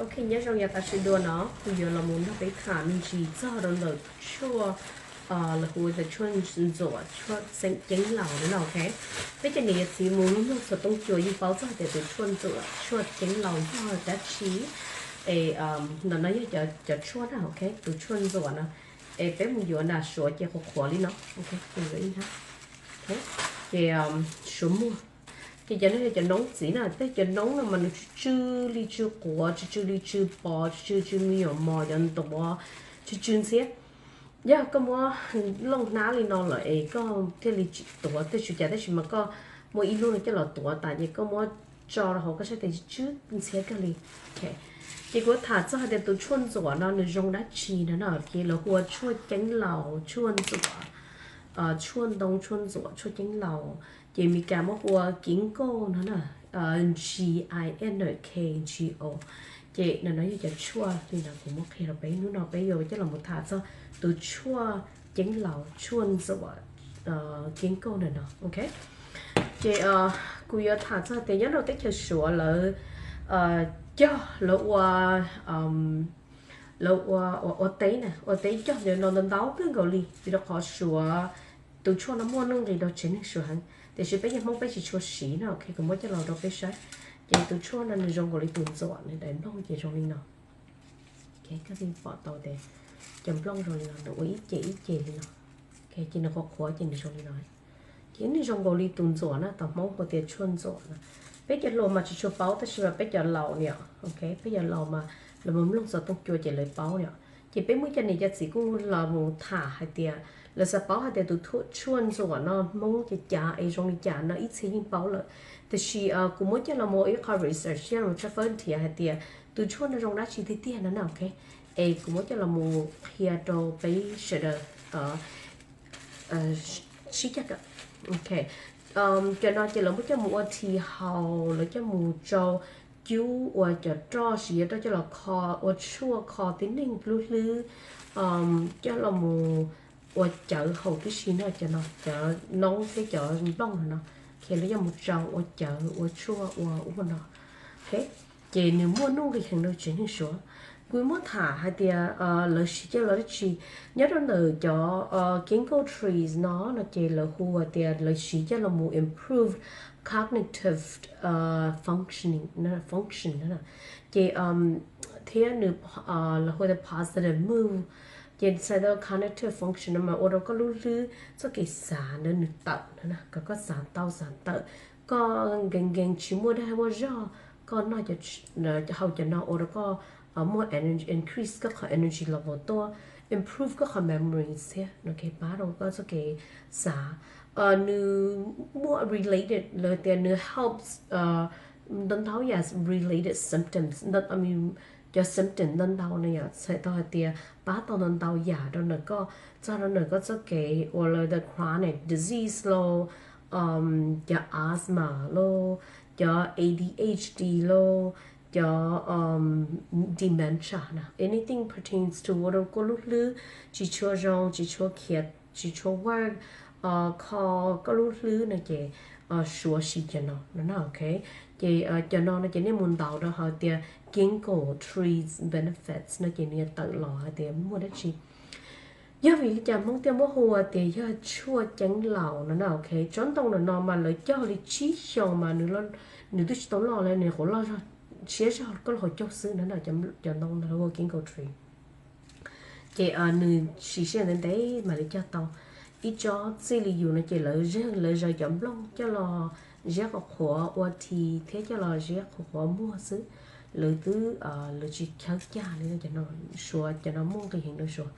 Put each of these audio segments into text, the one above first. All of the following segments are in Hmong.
Ok, nyob zoo yav tas su dua no kuv yuav los mus nrog peb tham me ntsis txog rau ntawm tshuaj, lawv hu ua tshuaj ntxuam, tshuaj ceeb laus no, ok. Peb cov niam yog txiv mus mloog txhua tooj cua yeej paub txog tias tus tshuaj ntxuam, tshuaj ceeb laus yog dab tsi. Es no no yog cov tshuaj na, ok, tus tshuaj ntxuam no. Es peb mus yuav nram Suav ces qhuav qhuav li no, ok, ces Suav muag. Ces cov no yog cov noob txiv na, tej cov noob no mas nws tsw tsw li tsw quav, tsw tsw li tsw pos, tsw tsw tsw me nyuam mos, cov ntuav, tsw tsw ntxhiab. Yog koj muab looj hnab li no lawm es koj thiaj li tsis tuav tej su cas, tab sis mas koj muab ib lub no coj los tuav tas ces koj muab tso rau hauv koj saib tes tsw ntxhiab kawg li. Ces kuv tham txog hais tias tus tshuaj ntxuam no nws zoo dab tsi no na, ces lawv hu ua tshuaj ceeb laus, tshuaj ntxuam, tshuaj ntoo, tshuaj ntxuam, tshuaj ceeb laus. Ces Mis Kas muab hu ua ginkgo no na, G I N K G O. Ces no no yog cov tshuaj li no kuv muab qhia rau peb, hnub no peb yuav coj los mus tham txog tus tshuaj ceeb laus, tshuaj ntxuam, ginkgo no no, ok. Ces kuv yuav tham txog tias nyob rau teb chaws Suav lawv cog lawv ua, lawv ua, ua teb na, ua teb cog ntawm no ntau ntau kawg nkaus li, vim rau qhov Suav tus tshuaj no muaj nuj nqis rau tsev neeg Suav heev, tiam sis peb yog Hmoob peb tsis tshua siv na, ok, kuv muab coj los rau peb saib. Ces tus tshuaj no nws zoo nkaus li tus ntxuam, nws daim nplooj ces zoo li no. Koj thiaj pom tau tias cov nplooj zoo li no, nws ua ib ce ib ce li no. Ces nws qhuav qhuav ces nws zoo li no. Ces nws zoo nkaus li tus ntxuam na, tau Hmoob hu tias tshuaj ntxuam na. Peb cov hluas mas tsis tshua paub tab sis mas peb cov laus niam, ok, peb cov laus mas lawv mus mloog txog tooj cua ces lawv paub niam. Ces peb muaj cov niam cov txiv kuj los mus tham hais tias lawv xav paub hais tias tus tshuaj ntxuam no Hmoob ces cas es zoo li cas no ib txhia yeej paub lawm. Tiam sis kuv muab coj los mus ib qho research, coj los mus tshawb fawb nrhiav hais tias tus tshuaj no zoo dab tsi tiag tiag no na, ok. Es kuv muab coj los mus qhia rau peb sawv daws sib cog. Ok, cov no ces lawv muab coj mus ua thi haus, lawv coj mus tsau cub ua cov roj, siv cov roj coj los kho ua tshuaj kho tib neeg lub hlwb, coj los mus ua cawv haus tib si no, cov no cov noob thiab cov nplooj no no, lawv coj mus tsau ua cawv ua tshuaj ua ub ua no. Ok, ces nws muaj nuj nqis heev rau tsev neeg Suav. Kuv muab tham hais tias lawv siv coj los dab tsi. Nyob rau ntawm cov ginkgo trees no no ces lawv hu tias lawv siv coj los mus improve cognitive functioning, function, ces thiab nws, lawv hu tias positive mood. Ces txhais tau cognitive function no mas ua rau koj lub hlwb txoj kev xav ntawd nws tawm no na, kom koj xav tau xav tawm, koj nkees nkees tsis muaj dag muaj zog, koj noj, hau cov no ua rau koj muaj energy, increase koj qhov energy level tuaj, improve koj qhov memory thiab, pab rau koj txoj kev xav. Nws muaj related, lawv tias nws helps ntau ntau yam related symptoms, cov symptom ntau ntau no yom, txhais tau hais tias pab tau ntau ntau yam rau ntawm koj, txog rau ntawm koj txoj kev ua lawv tias chronic disease los, cov asthma los, cov A D H D los, cov dementia na, anything pertains to ua rau koj lub hlwb tsis tshua zoo, tsis tshua khiav, tsis tshua work, kho koj lub hlwb no ces Suav siv cov no no na, ok. Ces cov no no ces nej mus ntaus rau hauv tias ginkgo trees benefits no ces nws yuav tawm los hais tias muaj dab tsi. Yog vim li cas Hmoob thiaj muab hu tias yog tshuaj ceeb laus no na, ok. Tsob ntoo no no mas lawv cog li tsib xyoos mas nws twb tsis tau loj li, nws nyuam qhuav loj zog, siab zog koj lub hauv caug xwb no na, cov ntoo no lawv hu ua ginkgo tree. Ces nws siv sij hawm ntev ntev mam li cog tau. Ib tsob txij li yus no ces lawv, lawv zaws cov nplooj coj los ziab qhuav qhuav ua thi thiab coj los ziab qhuav qhuav muag xwb. Lawv twb, lawv tsis chawb cag li no, cov no Suav, cov no muaj nqis heev rau Suav.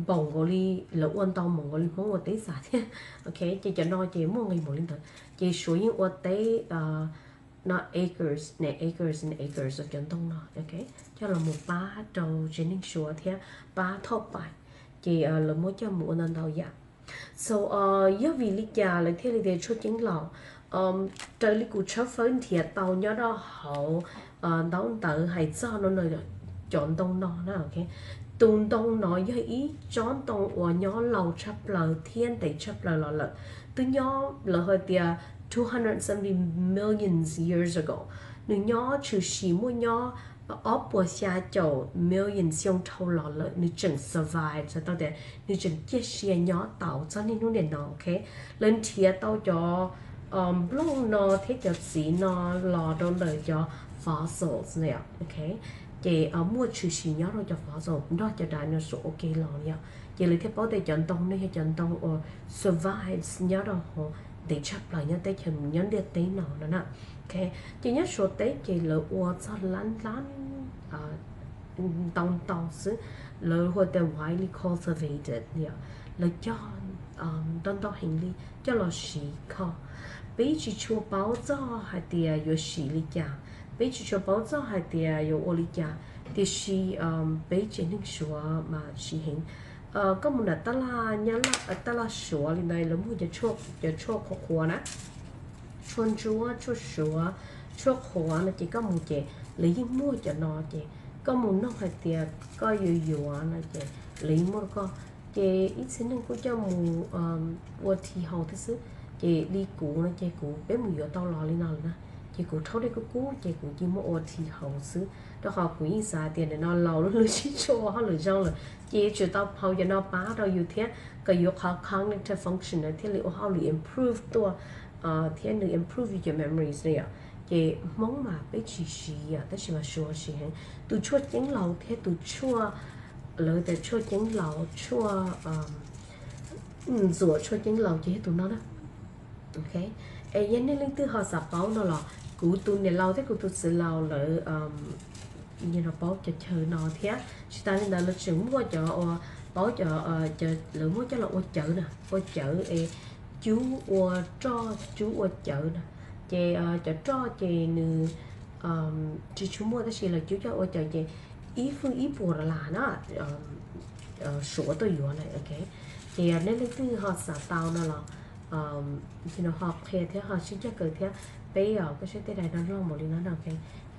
Npaum nkaus li, lawv ua ntau npaum nkaus li Hmoob ua teb xav thiab, ok. Ces cov no ces muaj nqis npaum li ntawd. Ces Suav yeej ua teb no acres and acres and acres of cov ntoo no, ok, coj los mus pab rau tsev neeg Suav thiab pab thauj pais. Ces lawv muab coj mus ua ntau ntau yam. So yog vim li cas lawv thiaj li tias tshuaj ceeb laus? Raws li kuv tshawb fawb nrhiav tau nyob rau hauv ntaub ntawv hais txog no, cov ntoo no na, ok, tus ntoo no yog ib tsob ntoo uas nyob laus tshaj plaws thiab ntev tshaj plaws los lawm. Twb nyob lawv hais tias two hundred seventy millions years ago. Nws nyob tshwm sim muaj nyob ob puas xya caum million xyoo dhau los lawm, nws tseem survive, txhais tau tias nws tseem ciaj sia nyob tau txog niaj hnub nim no, ok. Lawv nrhiav tau cov nplooj no thiab cov txiv no los rau ntawm cov fossils no, ok. Ces muaj tshwm sim nyob rau cov fossils nrog cov dinosaur ua ke los yom. Ces lawv thiaj paub tias cov ntoo no yog cov ntoo uas survive nyob rau hauv ntev tshaj plaws nyob teb chaws, nyob ntiaj teb no no na. Ok, ces nyob Suav teb ces lawv ua txog lab lab ntau ntau xwb, lawv hu tias widely cultivated yom, lawv cog ntau ntau heev li coj los siv kho. Peb tsis tshua paub txog hais tias yuav siv li cas, peb tsis tshua paub txog hais tias yuav ua li cas, tiam sis peb tsev neeg Suav mas siv heev. Koj mus nram tab laj Nyab Laj, tab laj Suav li ntawd lawv muag cov tshuaj qhuav qhuav na, tshuaj ntsuab, tshuaj suav, tshuaj qhuav no ces koj mus ces lawv yeej muag cov no ces koj mus nug hais tias koj yuav yuav no ces lawv yeej muab rau koj. Ces ib txhia neeg kuj coj mus ua thi haus thiab xwb. Ces li kuv no ces kuv, peb mus yuav tau los li no lawm na, ces kuv rhaub dej kub kub ces kuv cia li muab ua thi haus xwb, rau qhov kuv yeej xav tias nim no laus lub lub sib tshuaj ua hauj lwm zoo lawm, ces yuav tsum tau phau cov no pab rau yus thiab kom yus qhov cognitive function no thiaj li ua hauj lwm improve tuaj thiab nws improve yus cov memories no yom. Ces Hmoob mas peb tsis siv yom, tab sis mas Suav siv heev. Tus tshuaj ceeb laus thiab tus tshuaj, lawv tias tshuaj ceeb laus, tshuaj ntxuam tshuaj ceeb laus ces yog tus no na. Ok, es yog nej leej twg ho xav paub no los kuv tus niam laus thiab kuv tus txiv laus lawv yeej paub cov chaw no thiab. Tsis tas li ntawd lawv tseem muaj cov uas paub cov, lawv muab coj los ua cawv na, ua cawv es cub ua roj, cub ua cawv na. Ces cov roj ces nws tsis tshua muaj tab sis lawv cub coj ua cawv ces ib hwj ib puas dollar na, Suav tuaj yuav na, ok. Ces yog nej leej twg ho xav tau no los ho qhia thiab ho sib cog kawm thiab. Peb os, koj saib tej daim no loj npaum li no na, ok.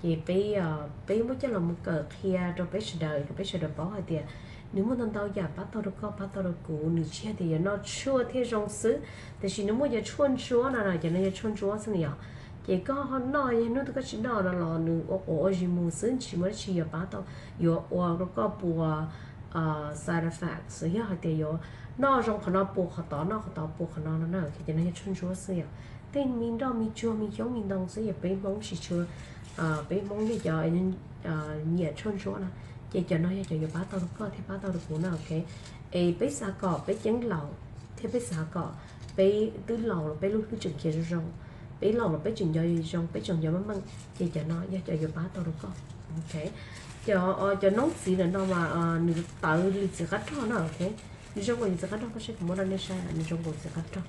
Ces peb, peb muab coj los mus kawm qhia rau peb sawv daws, rau peb sawv daws paub hais tias nws muaj ntau ntau yam pab tau rau koj, pab tau rau kuv, nws tsis yog tias yog noj tshuaj thiaj zoo xwb, tiam sis nws muaj cov tshuaj ntsuab no, cov no yog tshuaj ntsuab xwb na yom. Ces koj ho noj, yog hnub twg koj tsis noj no los nws ua quav ua zis mus xwb, tsis muaj dab tsi yuav pab tau, yuav ua rau koj puas side effects, yog hais tias yuav noj zoo qhov no puas qhov tod, noj qhov tod puas qhov no no na, ces cov no yog tshuaj ntsuab xwb yom. Tej me nroj me tsuag me xyoob me ntoo xwb, yog peb Hmoob tsis tshua, peb Hmoob yog cov nyiam tshuaj ntsuab no, ces cov no yog cov yuav pab tau rau koj thiab pab tau rau kuv na, ok. Es peb xav kom peb ceeb laus thiab peb xav kom peb twb laus los peb lub hlwb tseem khiav zoo zoo, peb laus los peb tseem nco zoo, peb tseem nco meej meej, ces cov no yog cov yuav pab tau rau koj. Ok, cov, cov noob txiv ntawm no mas nws tawv li txiv qab rog na, ok. Nws zoo nkaus li txiv qab rog, koj saib kuv muab rau nej saib, nws zoo nkaus txiv qab rog,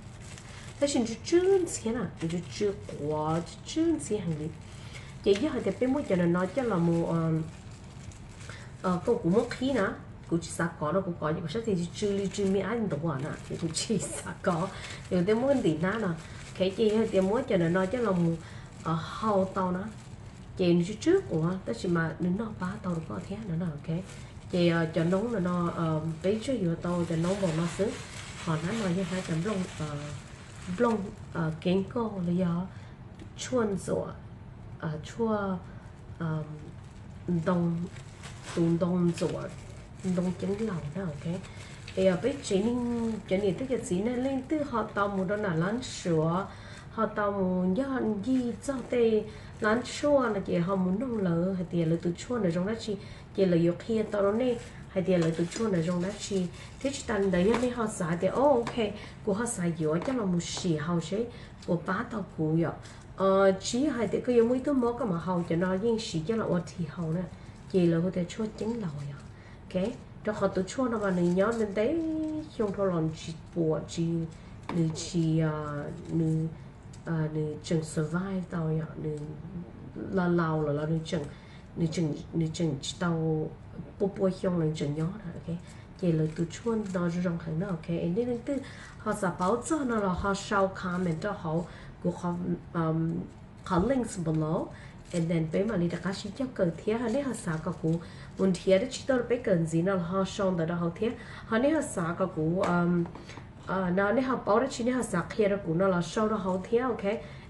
tab sis nws tsw tsw ntxhiab na, nws tsw tsw quav tsw tsw ntxhiab heev li. Ces yog hais tias peb muab cov ntawm no coj los mus, koj, kuv muab qhib na, kuv tsis xav kov no, kuv kov ces kuv sab tes tsw tsw li tsw me ab ntuav na, ces kuv tsis xav kov, ces kuv thiaj muab ntim hnab no. Ok, ces yog hais tias muab cov ntawm no coj los mus hau tau na, ces nws tsw tsw quav tab sis mas nws noj pab tau rau koj thiab no na, ok. Ces cov noob ntawm no peb tsawg yuav tau cov noob npaum no xwb. Ho hnab no yog hnab cov nplooj, nplooj keeb kauj los yog tshuaj ntxuam, tshuaj ntoo, tus ntoo ntxuam, ntoo ceeb laus na, ok. Es peb tsev neeg cov niam thiab cov txiv nej leej twg ho tau mus rau nram lab Suav, ho tau mus ncig txog tej lab tshuaj no ces ho mus noog lawv hais tias lawv tus tshuaj ntawd zoo dab tsi, ces lawv yuav qhia tau rau nej hais tias lawv tus tshuaj ntawd zoo dab tsi. Thiab tsis tas li ntawd yog nej ho xav tias, o, ok, kuv ho xav yuav coj los mus sim haus seb puas pab tau kuv yom. Tsis yog hais tias koj yuav muaj ib tug mob koj mam haus, cov no yeej siv coj los ua thi haus na, ces lawv hu tias tshuaj ceeb laus yom. Ok, rau qhov tus tshuaj no mas nws nyob ntev xyoo dhau los nws tsis puas, tsis, nws tsis, nws, nws tseem survive tau yom, nws laus laus lawm los nws tseem, nws tseem tsis tau pua pua xyoo los nws tseem nyob na, ok. Ces lawv tus tshuaj no zoo zoo heev na, ok. Es nej leej twg ho xav paub txog no los ho sau comment rau hauv kuv qhov links below, and then peb mam li rov qab sib cog kawm thiab. Ho nej ho xav kom kuv mus nrhiav dab tsi tuaj rau peb kawm ntxiv no los ho sau ntawv rau hauv thiab. Ho nej ho xav kom kuv, no nej ho paub dab tsi nej ho xav qhia rau kuv no los sau rau hauv thiab, ok.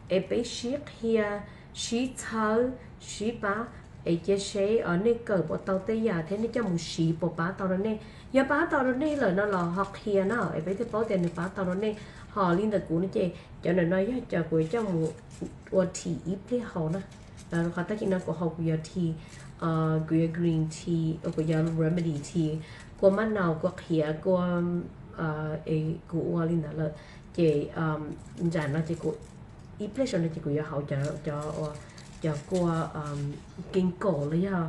Es peb sib qhia sib txhawb, sib pab, es cia seb nej kawm puas tau tej yam thiab nej coj mus siv puas pab tau rau nej. Yog pab tau rau nej lawm no los ho qhia na, es peb thiaj paub tias nws pab tau rau nej. Ho li ntawm kuv no ces cov ntawm no yog cov kuv coj mus ua tea ib pliag haus na. Qhov tag kis no kuv haus kuv yog tea, kuv yog green tea, kuv yog remedy tea, kua mab nau, kua qhiav, kua, es kuv ua li ntawd lawm. Ces nram no ces kuv ib pliag saum no ces kuv yuav haus cov, cov kua ginkgo los yog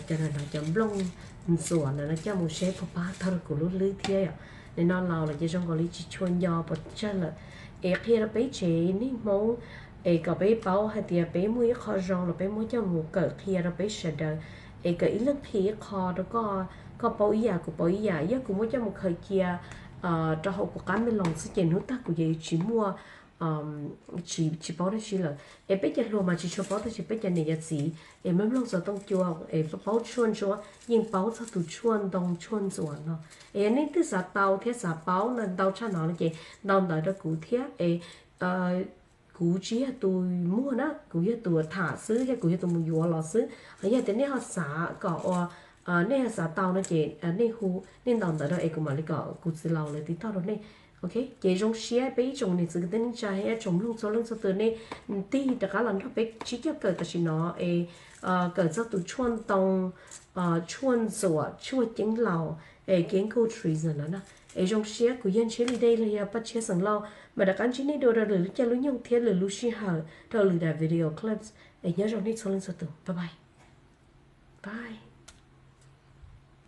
cov no cov nplooj ntxuam no coj mus seb puas pab tau rau kuv lub hlwb thiab yom. Nim no laus lawm ces zoo nkaus li tsis tshua nco pes tsawg lawm. Es qhia rau peb tsev neeg Hmoob, es kom peb paub hais tias peb muaj ib qho zoo los peb muab coj mus kawm qhia rau peb sawv daws, es kom ib leeg qhia ib qho rau koj, koj paub ib yam kuv paub ib yam. Yog kuv muab coj mus khaws cia rau hauv kuv qab me loos xwb ces hnub tag kuv yuav tsis muaj, tsis paub dab tsi lawm. Es peb cov hluas mas tsis tshua paub tab sis peb cov niam cov txiv es mloog mloog xov tooj cua es paub tshuaj ntsuab yeej paub txog tus tshuaj ntoo tshuaj ntxuam no. Es yog nej twb xav tau thiab xav paub no ntau tshaj no no ces ntaus ntawv rau kuv thiab es kuv tsis yog tus muag na, kuv yog tus tham xwb thiab kuv yog tus mus yuav los xwb. Ho yog tias nej ho xav kom ua, nej ho xav tau no ces nej hu, nej ntaus ntawv rau es kuv mam li kom kuv txiv laus lawv tiv tauj rau nej. Ok, ces zoo siab peb ib tsoom niam txiv kwv tij neej tsa thiab ib tsoom mloog txhua leej txhua tus nej tig rov qab los nrog peb sib coj kawm tam sim no es kawm txog tus tshuaj ntoo, tshuaj ntxuam, tshuaj ceeb laus, es ginkgo trees no na. Es zoo siab kuv yog Ntshiab Lis Dej los yog Paj Tshiab xeem Lauj, mam rov qab ntsib nej dua rau lwm lub caij lub nyoog thiab lwm lub sij hawm rau lwm daim video clips. Es nyob zoo nej txhua leej txhua tus, bye bye. Bye.